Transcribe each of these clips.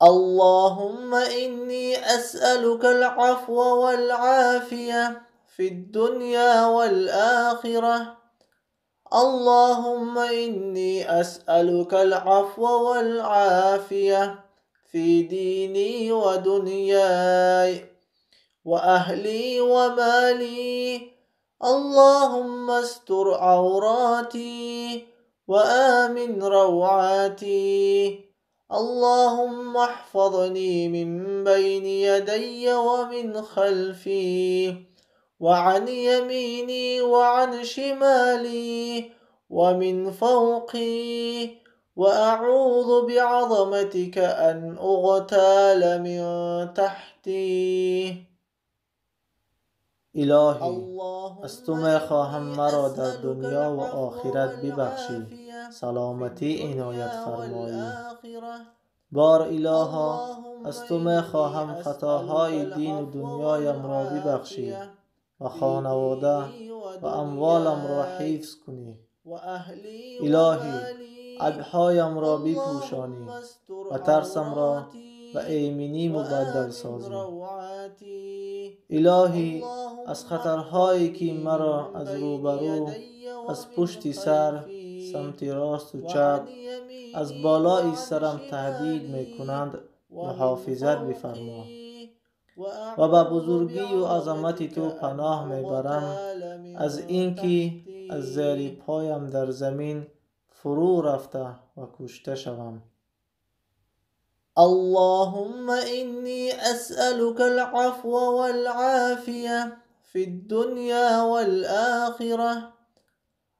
اللهم إني أسألك العفو والعافية في الدنيا والآخرة. اللهم إني أسألك العفو والعافية في ديني ودنياي وأهلي ومالي. اللهم استر عوراتي وآمن روعاتي. اللهم احفظني من بين يدي ومن خلفي وعن يميني وعن شمالي ومن فوقي، وأعوذ بعظمتك أن أغتال من تحتي. الهی، از تو میخواهم مرا در دنیا و آخرت ببخشی، سلامتی عنایت فرمایی. بار الها، از تو میخواهم خطاهای دین و دنیایم را ببخشی و خانواده و اموالم را حفظ کنی. الهی، عیبهایم را بپوشانی و ترسم را به ایمنی مبدل سازی. الهی، از خطرهایی که مرا از روبرو، از پشت سر، سمت راست و چپ، از بالای سرم تهدید میکنند محافظت بفرما و به بزرگی و عظمت تو پناه میبرم از اینکه از زیر پایم در زمین فرو رفته و کشته شوم. اللهم إني أسألك العفو والعافية في الدنيا والآخرة.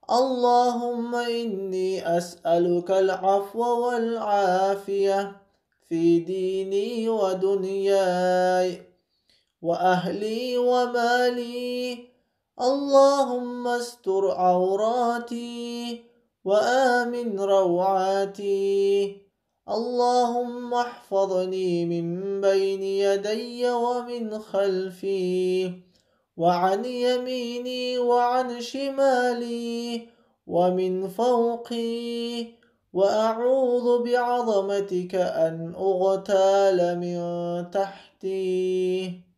اللهم إني أسألك العفو والعافية في ديني ودنياي وأهلي ومالي. اللهم استر عوراتي وآمن روعاتي. اللهم احفظني من بين يدي ومن خلفي وعن يميني وعن شمالي ومن فوقي، وأعوذ بعظمتك أن أغتال من تحتي.